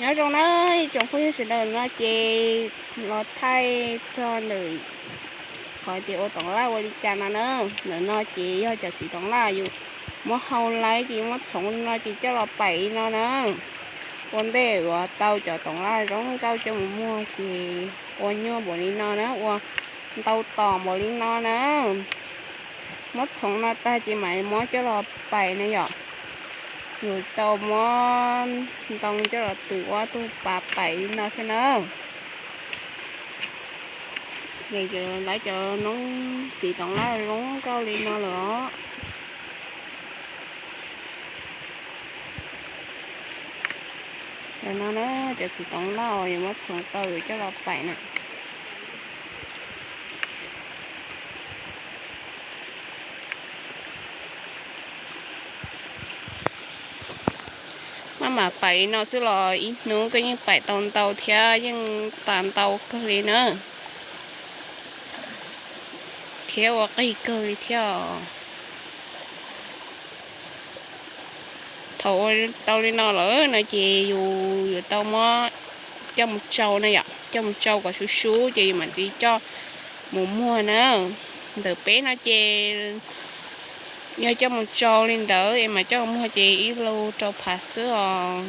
Nyob zoo na ib tsoom phooj ywg sawv daws, no ces los thaij txog ntawm qhov tias ua toov laj ua li cas no na. Ntawm no ces yog cov txiv toov laj yus muab hau lawm ces muab txhoov no ces coj los paim li no na. Ua ntej uas tau cov toov laj zoo nkauj coj mus muag ces ua nyuaj npaum li no na, ua ntau tom npaum li no na. Muab txhoov no tag ces mam muab coj los paim na yom. Yus tau muab ntoo coj los tws ua tug pas paim li no thiab na. Lawv cov noob txiv toov laj zoo nkauj li no lawm os. Ntawm no na, cov txiv toov laj uas yuav muab txhoov tau yuav coj los paim na. Maj mam paim li no xwb los ib hnub koj yeej paim tau ntau thiab yeej tas ntau kawg li na, thiab ua qig kawg li thiab. Thaum ua tau li no lawm no ces yus yuav tau muab coj mus tsau na yom, coj mus tsau kom sub sub ces yus mam li coj mus muag na. Ntawm peb no ces yog coj mus tsau li ntawd es mam coj mus muag ces ib lub rau phav xwb os.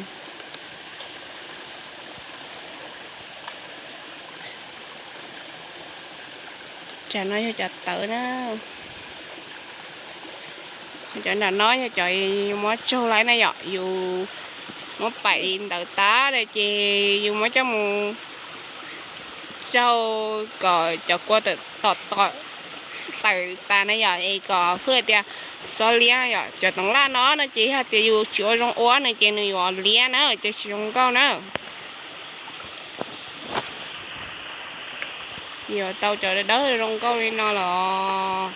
Tsam no yog cov tawv na. Cov nram no yog cov muab tsaug lawm na yom, yus muab paim li ntawd tas ces yus muab coj mus tsau kom cov kua tom tom tawm tas na yom, es kom hwj tias xob liab yom. Cov toov laj no no ces yog tias yus tsis ua zoo ua no ces nws yuav liab na, ces tsis zoo nkauj na. Yuav tau cov dawb zoo nkauj li no los